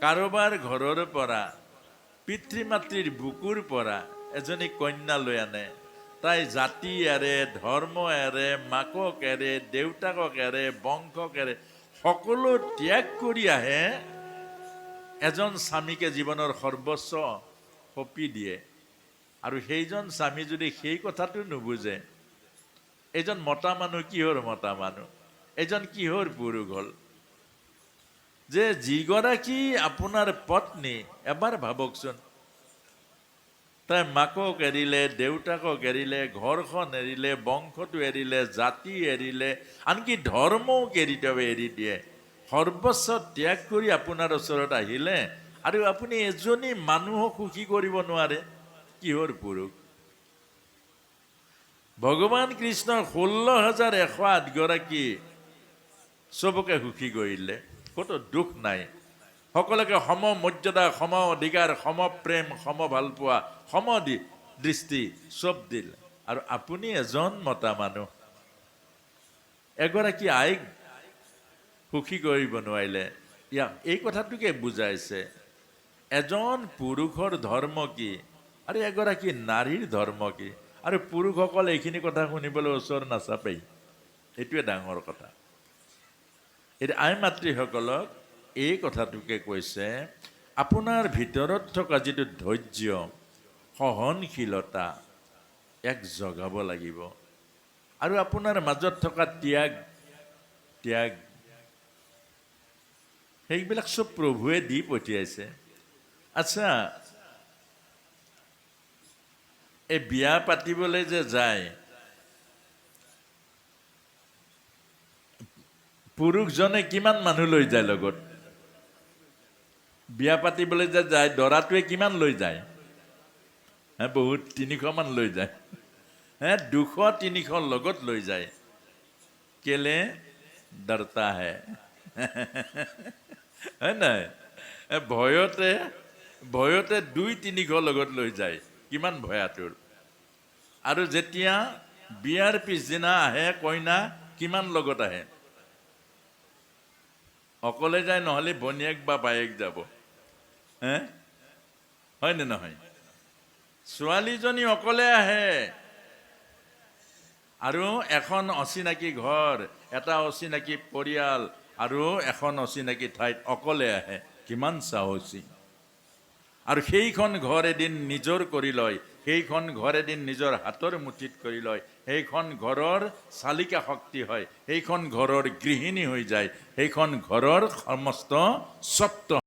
কাৰোবাৰ ঘৰৰ পৰা, পিতৃ মাতৃৰ বুকুৰ পৰা এজনী কন্যা লৈ আনে। তাই জাতি এৰে, ধৰ্ম এৰে, মাকক এৰে, দেউতাকক এৰে, বংশক এৰে, সকলো ত্যাগ কৰি আহে। এজন স্বামীকে জীৱনৰ সৰ্বস্ব সঁপি দিয়ে আৰু সেইজন স্বামী যদি সেই কথাটো নুবুজে, এইজন মতা মানুহ কিহৰ মতা মানুহ? এইজন কিহৰ পুৰুষ হ'ল? যে যিগৰাকী আপোনাৰ পত্নী, এবাৰ ভাবকচোন, তাই মাকক এৰিলে, দেউতাকক এৰিলে, ঘৰখন এৰিলে, বংশটো এৰিলে, জাতি এৰিলে, আনকি ধৰ্মও এৰি তেওঁ এৰি দিয়ে। সৰ্বস্ব ত্যাগ কৰি আপোনাৰ ওচৰত আহিলে আৰু আপুনি এজনী মানুহক সুখী কৰিব নোৱাৰে, কিহৰ পুৰুষ? ভগৱান কৃষ্ণৰ 16,108 গৰাকী চবকে সুখী কৰিলে, ক'তো দুখ নাই। সকলোকে সম মৰ্যাদা, সম অধিকাৰ, সম প্ৰেম, সম ভালপোৱা, সম দৃষ্টি চব দিলে। আৰু আপুনি এজন মতা মানুহ এগৰাকী আইক সুখী কৰিব নোৱাৰিলে। ইয়াক এই কথাটোকে বুজাইছে, এজন পুৰুষৰ ধৰ্ম কি আৰু এগৰাকী নাৰীৰ ধৰ্ম কি। আৰু পুৰুষসকল এইখিনি কথা শুনিবলৈ ওচৰ নাচাপেই, এইটোৱে ডাঙৰ কথা। এতিয়া আই মাতৃসকলক এই কথাটোকে কৈছে, আপোনাৰ ভিতৰত থকা যিটো ধৈৰ্য, সহনশীলতা, ইয়াক জগাব লাগিব। আৰু আপোনাৰ মাজত থকা ত্যাগ, ত্যাগ, সেইবিলাক চব প্ৰভুৱে দি পঠিয়াইছে। আচ্ছা, এই বিয়া পাতিবলৈ যে যায়, পুৰুষজনে কিমান মানুহ লৈ যায় লগত? বিয়া পাতিবলৈ যে যায়, দৰাটোৱে কিমান লৈ যায়? হে, বহুত, 300মান লৈ যায়। হে, 200 300 লগত লৈ যায়। কেলে? डरता है, হয় নাই? ভয়তে ভয়তে 200 300 লগত লৈ যায়। কিমান ভয়াতুৰ! আৰু যেতিয়া বিয়াৰ পিছদিনা আহে কইনা, কিমান লগত আহে? অকলে যায়, নহ'লে ভনীয়েক বা বায়েক যাব। হে, হয়নে নহয়? ছোৱালীজনী অকলে আহে আৰু এখন অচিনাকি ঘৰ, এটা অচিনাকি পৰিয়াল আৰু এখন অচিনাকি ঠাইত অকলে আহে। কিমান সাহসী! আৰু সেইখন ঘৰ এদিন নিজৰ কৰি লয়, সেইখন ঘৰ এদিন নিজৰ হাতৰ মুঠিত কৰি লয়, সেইখন ঘৰৰ চালিকা শক্তি হয়, সেইখন ঘৰৰ গৃহিণী হৈ যায়, সেইখন ঘৰৰ সমস্ত স্বত্ব।